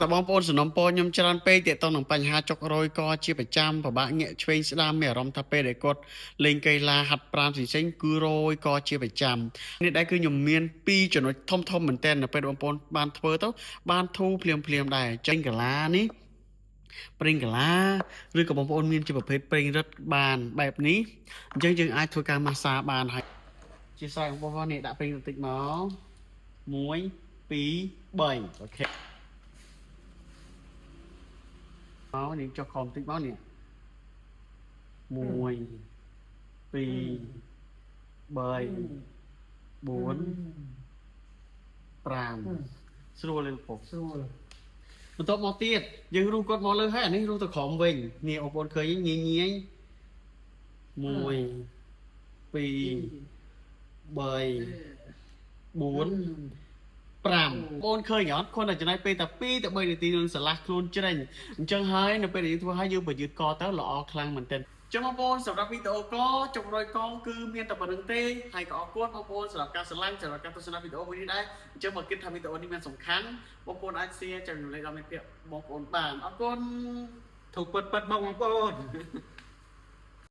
តើបងប្អូនសំណូមពរខ្ញុំច្រើនពេកទាក់ទងនឹងបញ្ហាចុករយកជាប្រចាំពិបាកងាកឆ្វេងស្ដាំមានអារម្មណ៍ថាពេលដែលគាត់លេងកីឡាហាត់ប្រាណផ្សេងៗគឺរយកជាប្រចាំនេះដែរគឺខ្ញុំមាន2ចំណុចធំធំមែនទែននៅពេលបងប្អូនបានធ្វើទៅបានធូរភ្លាមភ្លាមៗដែរចេញកាឡានេះប្រេងកាឡាឬក៏បងប្អូនមានជាប្រភេទប្រេងរឹតបានបែបនេះអញ្ចឹងយើងអាចធ្វើការម៉ាស្សាបានហើយជាស្រ័យបងប្អូននេះដាក់ប្រេងបន្តិចមក1 2 3អូខេ មកនេះចុះក្រោមតិចមកនេះ1 2 3 4 5ស្រួលទេបង ស្រួល បន្ទាប់មកទៀតយើងរុះគាត់មកលើហើយអានេះរុះទៅក្រោមវិញនេះបងប្អូនឃើញងាយងាយ1 2 3 4 5បងឃើញអត់គាត់តែចំណាយពេលតែ2ទៅ3នាទីនឹងស្រឡះខ្លួនជ្រេញអញ្ចឹងហើយនៅពេលដែលយើងធ្វើហើយយើងប្រយុទ្ធកទៅល្អខ្លាំងមែនទែនចឹងបងប្អូនសម្រាប់វីដេអូកចុករយកគឺមានតែប៉ុណ្្នឹងទេហើយក៏អរគុណបងប្អូនសម្រាប់ការស្រឡាញ់សម្រាប់ការទស្សនាវីដេអូមួយនេះដែរអញ្ចឹងបើគិតថាវីដេអូនេះមានសំខាន់បងប្អូនអាច share ចែករំលែកដល់មិត្តភ័ក្តិបងប្អូនបានអរគុណ ធូបពិតពិតមកបងប្អូន